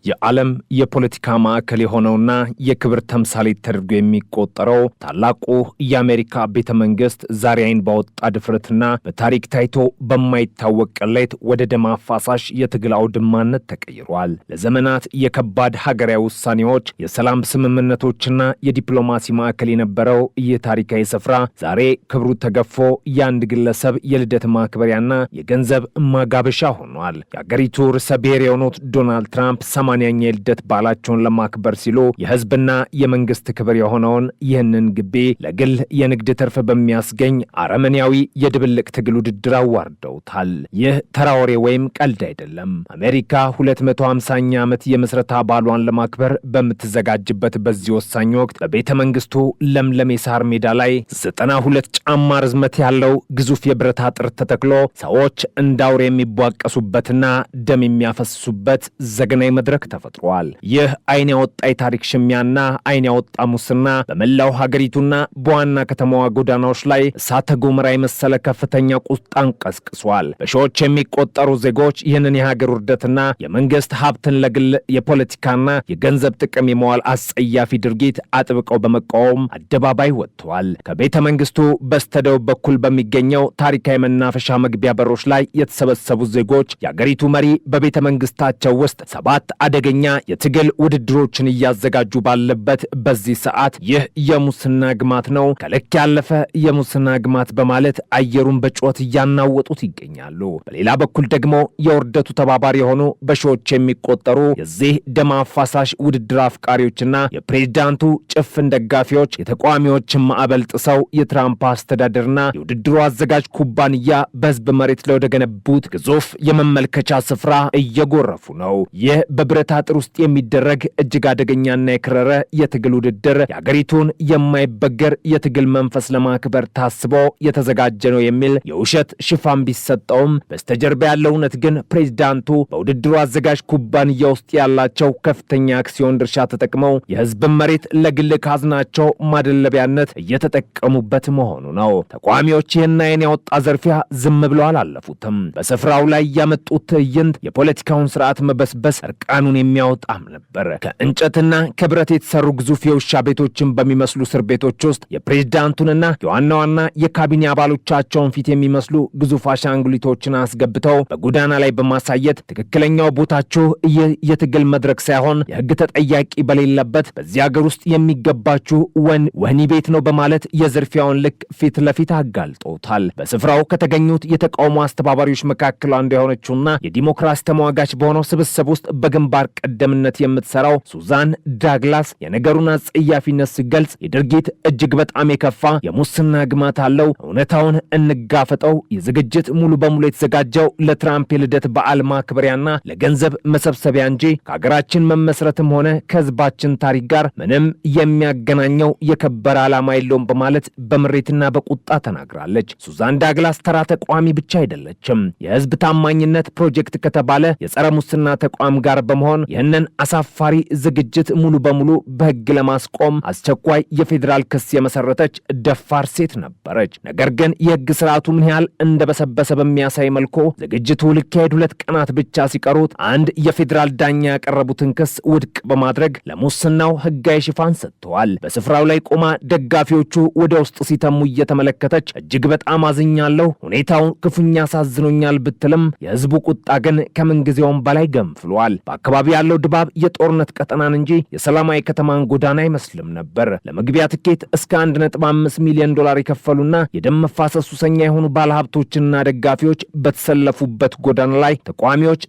የዓለም የፖለቲካ ማዕከል የሆነውና የክብር ተምሳሌት ተደርጎ የሚቆጠረው ታላቁ የአሜሪካ ቤተ መንግስት ዛሬ አይን ባወጣ ድፍረትና በታሪክ ታይቶ በማይታወቅ ቅሌት ወደ ደም አፋሳሽ የትግል አውድማነት ተቀይሯል። ለዘመናት የከባድ ሀገራዊ ውሳኔዎች፣ የሰላም ስምምነቶችና የዲፕሎማሲ ማዕከል የነበረው ይህ ታሪካዊ ስፍራ ዛሬ ክብሩ ተገፎ የአንድ ግለሰብ የልደት ማክበሪያና የገንዘብ ማጋበሻ ሆኗል። የአገሪቱ ርዕሰ ብሔር የሆኑት ዶናልድ ትራምፕ 80ኛ የልደት በዓላቸውን ለማክበር ሲሉ የህዝብና የመንግስት ክብር የሆነውን ይህንን ግቢ ለግል የንግድ ትርፍ በሚያስገኝ አረመኔያዊ የድብልቅ ትግል ውድድር አዋርደውታል። ይህ ተራ ወሬ ወይም ቀልድ አይደለም። አሜሪካ 250ኛ ዓመት የምስረታ በዓሏን ለማክበር በምትዘጋጅበት በዚህ ወሳኝ ወቅት በቤተ መንግስቱ ለምለም የሳር ሜዳ ላይ 92 ጫማ ርዝመት ያለው ግዙፍ የብረት አጥር ተተክሎ ሰዎች እንደ አውሬ የሚቧቀሱበትና ደም የሚያፈስሱበት ዘግናኝ መድረክ ተፈጥሯል። ይህ አይን ያወጣ የታሪክ ሽሚያና አይን ያወጣ ሙስና በመላው ሀገሪቱና በዋና ከተማዋ ጎዳናዎች ላይ እሳተ ገሞራ የመሰለ ከፍተኛ ቁጣን ቀስቅሷል። በሺዎች የሚቆጠሩ ዜጎች ይህንን የሀገር ውርደትና የመንግስት ሀብትን ለግል የፖለቲካና የገንዘብ ጥቅም የመዋል አስጸያፊ ድርጊት አጥብቀው በመቃወም አደባባይ ወጥተዋል። ከቤተ መንግስቱ በስተደቡብ በኩል በሚገኘው ታሪካዊ መናፈሻ መግቢያ በሮች ላይ የተሰበሰቡት ዜጎች የአገሪቱ መሪ በቤተ መንግስታቸው ውስጥ ሰባት አደገኛ የትግል ውድድሮችን እያዘጋጁ ባለበት በዚህ ሰዓት ይህ የሙስና ግማት ነው፣ ከልክ ያለፈ የሙስና ግማት በማለት አየሩን በጩኸት እያናወጡት ይገኛሉ። በሌላ በኩል ደግሞ የውርደቱ ተባባሪ የሆኑ በሺዎች የሚቆጠሩ የዚህ ደም አፋሳሽ ውድድር አፍቃሪዎችና የፕሬዝዳንቱ ጭፍን ደጋፊዎች የተቃዋሚዎችን ማዕበል ጥሰው የትራምፕ አስተዳደርና የውድድሩ አዘጋጅ ኩባንያ በህዝብ መሬት ላይ ወደገነቡት ግዙፍ የመመልከቻ ስፍራ እየጎረፉ ነው። ይህ በብረት አጥር ውስጥ የሚደረግ እጅግ አደገኛና የከረረ የትግል ውድድር የአገሪቱን የማይበገር የትግል መንፈስ ለማክበር ታስቦ የተዘጋጀ ነው የሚል የውሸት ሽፋን ቢሰጠውም በስተጀርባ ያለው እውነት ግን ፕሬዚዳንቱ በውድድሩ አዘጋጅ ኩባንያ ውስጥ ያላቸው ከፍተኛ አክሲዮን ድርሻ ተጠቅመው የህዝብን መሬት ለግል ካዝናቸው ማደለቢያነት እየተጠቀሙበት መሆኑ ነው። ተቃዋሚዎች ይህን አይን ያወጣ ዘርፊያ ዝም ብለው አላለፉትም። በስፍራው ላይ ያመጡት ትዕይንት የፖለቲካውን ስርዓት መበስበስ እርቃኑን የሚያወጣም ነበር። ከእንጨትና ከብረት የተሰሩ ግዙፍ የውሻ ቤቶችን በሚመስሉ እስር ቤቶች ውስጥ የፕሬዝዳንቱንና የዋና ዋና የካቢኔ አባሎቻቸውን ፊት የሚመስሉ ግዙፍ አሻንጉሊቶችን አስገብተው በጎዳና ላይ በማሳየት ትክክለኛው ቦታችሁ ይህ የትግል መድረክ ሳይሆን የሕግ ተጠያቂ በሌለበት በዚህ ሀገር ውስጥ የሚገባችሁ ወህኒ ቤት ነው በማለት የዝርፊያውን ልክ ፊት ለፊት አጋልጦታል። በስፍራው ከተገኙት የተቃውሞ አስተባባሪዎች መካከል አንዱ የሆነችውና የዲሞክራሲ ተሟጋች በሆነው ስብስብ ውስጥ በግንባር ቀደምነት የምትሰራው ሱዛን ዳግላስ የነገሩን አጸያፊነት ስትገልጽ የድርጊት እጅግ በጣም የከፋ የሙስና ግማት አለው፣ እውነታውን እንጋፈጠው። የዝግጅት ሙሉ በሙሉ የተዘጋጀው ለትራምፕ የልደት በዓል ማክበሪያና ለገንዘብ መሰብሰቢያ እንጂ ከሀገራችን መመስረትም ሆነ ከህዝባችን ታሪክ ጋር ምንም የሚያገናኘው የከበረ ዓላማ የለውም በማለት በምሬትና በቁጣ ተናግራለች። ሱዛን ዳግላስ ተራ ተቃዋሚ ብቻ አይደለችም። የህዝብ ታማኝነት ፕሮጀክት ከተባለ የጸረ ሙስና ተቋም ጋር በመሆን ይህንን አሳፋሪ ዝግጅት ሙሉ በሙሉ በህግ ለማስቆም አስቸኳይ የፌዴራል ክስ የመሰረተች ደፋር ሴት ነበረች። ነገር ግን የህግ ስርዓቱ ምን ያህል እንደበሰበሰ በሚያሳይ መልኩ ዝግጅቱ ሊካሄድ 2 ቀናት ብቻ ሲቀሩት አንድ የፌዴራል ዳኛ ያቀረቡትን ክስ ውድቅ በማድረግ ለሙስናው ህጋዊ ሽፋን ሰጥተዋል። በስፍራው ላይ ቆማ ደጋፊዎቹ ወደ ውስጥ ሲተሙ እየተመለከተች እጅግ በጣም አዝኛለሁ፣ ሁኔታውን ክፉኛ አሳዝኖኛል ብትልም የህዝቡ ቁጣ ግን ከምንጊዜውም በላይ ገንፍሏል። በአካባቢው ያለው ድባብ የጦርነት ቀጠናን እንጂ የሰላማዊ ከተማን ጎዳና አይመስልም ነበር። ለመግቢያ ትኬት እስከ 1.5 ሚሊዮን ዶላር የከፈሉና የደም መፋሰስ ሱሰኛ የሆኑ ባለሀብቶችና ደጋፊዎች በተሰለፉበት ጎዳና ላይ ተቃዋሚዎች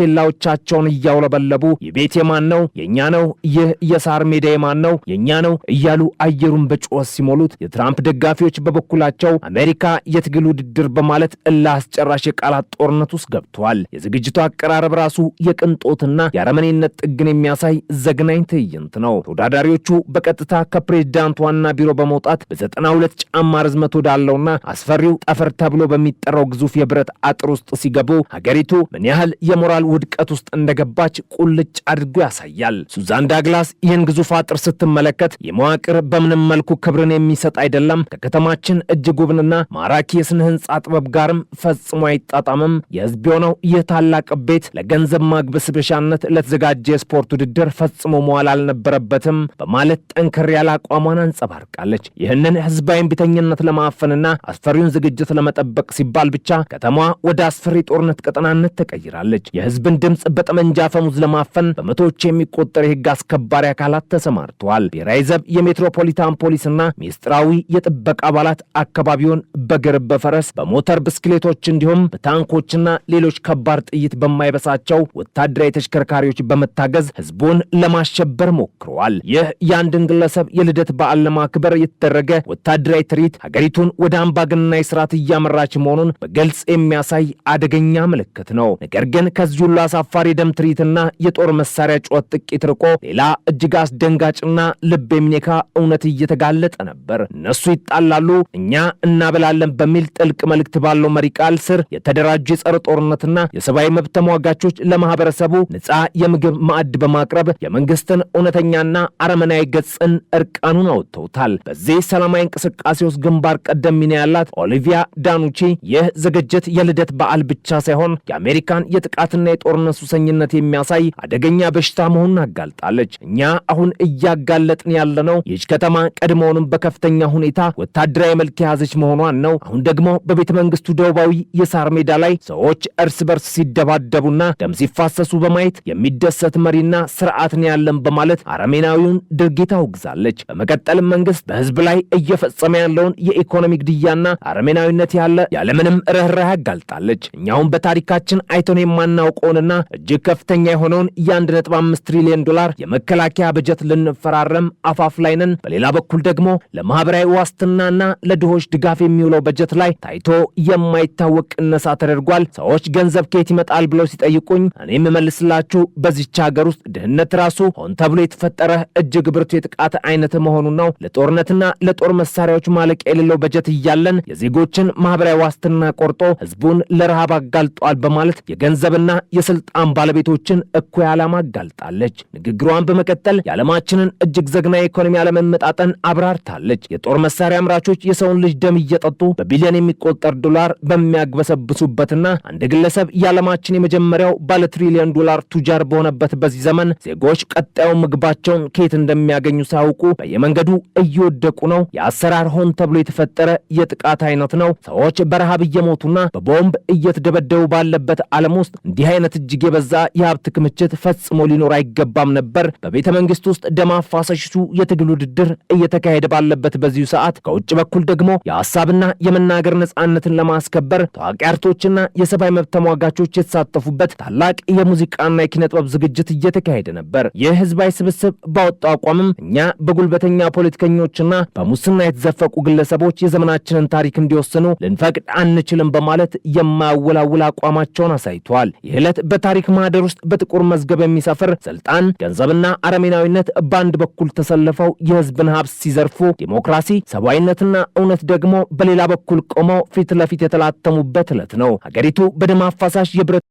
ታፔላዎቻቸውን እያውለበለቡ የቤት የማን ነው? የእኛ ነው። ይህ የሳር ሜዳ የማን ነው? የእኛ ነው እያሉ አየሩን በጩኸት ሲሞሉት፣ የትራምፕ ደጋፊዎች በበኩላቸው አሜሪካ የትግል ውድድር በማለት እልህ አስጨራሽ የቃላት ጦርነት ውስጥ ገብተዋል። የዝግጅቱ አቀራረብ ራሱ የቅንጦትና የአረመኔነት ጥግን የሚያሳይ ዘግናኝ ትዕይንት ነው። ተወዳዳሪዎቹ በቀጥታ ከፕሬዝዳንት ዋና ቢሮ በመውጣት በ92 ጫማ ርዝመት ወዳለውና አስፈሪው ጠፈር ተብሎ በሚጠራው ግዙፍ የብረት አጥር ውስጥ ሲገቡ ሀገሪቱ ምን ያህል የሞራል ውድቀት ውስጥ እንደገባች ቁልጭ አድርጎ ያሳያል። ሱዛን ዳግላስ ይህን ግዙፍ አጥር ስትመለከት የመዋቅር በምንም መልኩ ክብርን የሚሰጥ አይደለም፣ ከከተማችን እጅግ ውብንና ማራኪ የስነ ህንፃ ጥበብ ጋርም ፈጽሞ አይጣጣምም። የህዝብ የሆነው ይህ ታላቅ ቤት ለገንዘብ ማግበስበሻነት ለተዘጋጀ የስፖርት ውድድር ፈጽሞ መዋል አልነበረበትም በማለት ጠንከር ያለ አቋሟን አንጸባርቃለች። ይህንን ህዝባዊ እምቢተኝነት ለማፈንና አስፈሪውን ዝግጅት ለመጠበቅ ሲባል ብቻ ከተማዋ ወደ አስፈሪ ጦርነት ቀጠናነት ተቀይራለች። የህዝብን ድምፅ በጠመንጃ አፈሙዝ ለማፈን በመቶዎች የሚቆጠር የህግ አስከባሪ አካላት ተሰማርተዋል። ብሔራዊ ዘብ፣ የሜትሮፖሊታን ፖሊስና ሚስጥራዊ የጥበቃ አባላት አካባቢውን በእግር፣ በፈረስ፣ በሞተር ብስክሌቶች እንዲሁም በታንኮችና ሌሎች ከባድ ጥይት በማይበሳቸው ወታደራዊ ተሽከርካሪዎች በመታገዝ ህዝቡን ለማሸበር ሞክረዋል። ይህ የአንድን ግለሰብ የልደት በዓል ለማክበር የተደረገ ወታደራዊ ትርኢት ሀገሪቱን ወደ አምባገነናዊ ስርዓት እያመራች መሆኑን በግልጽ የሚያሳይ አደገኛ ምልክት ነው። ነገር ግን ከዚህ ሁሉ አሳፋሪ የደም ትርኢትና የጦር መሳሪያ ጩኸት ጥቂት ርቆ ሌላ እጅግ አስደንጋጭና ልብ የሚነካ እውነት እየተጋለጠ ነበር። እነሱ ይጣላሉ፣ እኛ እናበላለን በሚል ጥልቅ መልእክት ባለው መሪ ቃል ስር የተደራጁ የጸረ ጦርነትና የሰብአዊ መብት ተሟጋቾች ለማህበረሰቡ ነፃ የምግብ ማዕድ በማቅረብ የመንግስትን እውነተኛና አረመናዊ ገጽን እርቃኑን አውጥተውታል። በዚህ ሰላማዊ እንቅስቃሴ ውስጥ ግንባር ቀደም ሚና ያላት ኦሊቪያ ዳኑቺ ይህ ዝግጅት የልደት በዓል ብቻ ሳይሆን የአሜሪካን የጥቃትና የጦርነት ሱሰኝነት የሚያሳይ አደገኛ በሽታ መሆኑን አጋልጣለች። እኛ አሁን እያጋለጥን ያለነው ይህች ከተማ ቀድሞውንም በከፍተኛ ሁኔታ ወታደራዊ መልክ የያዘች መሆኗን ነው። አሁን ደግሞ በቤተ መንግስቱ ደቡባዊ የሳር ሜዳ ላይ ሰዎች እርስ በርስ ሲደባደቡና ደም ሲፋሰሱ በማየት የሚደሰት መሪና ስርዓትን ያለን በማለት አረመኔያዊውን ድርጊት አውግዛለች። በመቀጠልም መንግስት በህዝብ ላይ እየፈጸመ ያለውን የኢኮኖሚ ግድያና አረመኔያዊነት ያለምንም ርኅራኄ አጋልጣለች። እኛውም በታሪካችን አይተን የማናውቀውንና እጅግ ከፍተኛ የሆነውን የ1.5 ትሪሊዮን ዶላር የመከላከያ በጀት ልንፈራረም አፋፍ ላይ ነን። በሌላ በኩል ደግሞ ለማህበራዊ ዋስትናና ለድሆች ድጋፍ የሚውለው በጀት ላይ ታይቶ የማይታወቅ ቅነሳ ተደርጓል። ሰዎች ገንዘብ ከየት ይመጣል ብለው ሲጠይቁኝ እኔ የምመልስላችሁ በዚች ሀገር ውስጥ ድህነት ራሱ ሆን ተብሎ የተፈጠረ እጅግ ብርቱ የጥቃት አይነት መሆኑን ነው። ለጦርነትና ለጦር መሳሪያዎች ማለቂያ የሌለው በጀት እያለን የዜጎችን ማህበራዊ ዋስትና ቆርጦ ህዝቡን ለረሃብ አጋልጧል በማለት የገንዘብና የስልጣን ባለቤቶችን እኩይ ዓላማ አጋልጣለች። ንግግሯን በመቀጠል የዓለማችንን እጅግ ዘግናኝ የኢኮኖሚ አለመመጣጠን አብራርታለች። የጦር መሳሪያ አምራቾች የሰውን ልጅ ደም እየጠጡ በቢሊዮን የሚቆጠር ዶላር በሚያግበሰብሱበትና አንድ ግለሰብ የዓለማችን የመጀመሪያው ባለ ትሪሊዮን ዶላር ቱጃር በሆነበት በዚህ ዘመን ዜጎች ቀጣዩን ምግባቸውን ከየት እንደሚያገኙ ሳያውቁ በየመንገዱ እየወደቁ ነው። የአሰራር ሆን ተብሎ የተፈጠረ የጥቃት አይነት ነው። ሰዎች በረሃብ እየሞቱና በቦምብ እየተደበደቡ ባለበት ዓለም ውስጥ እንዲህ አይነት እጅግ የበዛ የሀብት ክምችት ፈጽሞ ሊኖር አይገባም ነበር። በቤተ መንግስት ውስጥ ደም አፋሳሹ የትግል ውድድር እየተካሄደ ባለበት በዚሁ ሰዓት ከውጭ በኩል ደግሞ የሀሳብና የመናገር ነጻነትን ለማስከበር ታዋቂ አርቲስቶችና የሰብአዊ መብት ተሟጋቾች የተሳተፉበት ታላቅ የሙዚቃና የኪነ ጥበብ ዝግጅት እየተካሄደ ነበር። ይህ ህዝባዊ ስብስብ ባወጣው አቋምም እኛ በጉልበተኛ ፖለቲከኞችና በሙስና የተዘፈቁ ግለሰቦች የዘመናችንን ታሪክ እንዲወስኑ ልንፈቅድ አንችልም በማለት የማያወላውል አቋማቸውን አሳይተዋል። ይህ ዕለት በታሪክ ማህደር ውስጥ በጥቁር መዝገብ የሚሰፍር ስልጣን፣ ገንዘብና አረመኔያዊነት በአንድ በኩል ተሰልፈው የህዝብን ሀብት ሲዘርፉ፣ ዲሞክራሲ፣ ሰብአዊነትና እውነት ደግሞ በሌላ በኩል ቆመው ፊት ለፊት የተላተሙበት ዕለት ነው። ሀገሪቱ በደም አፋሳሽ የብረት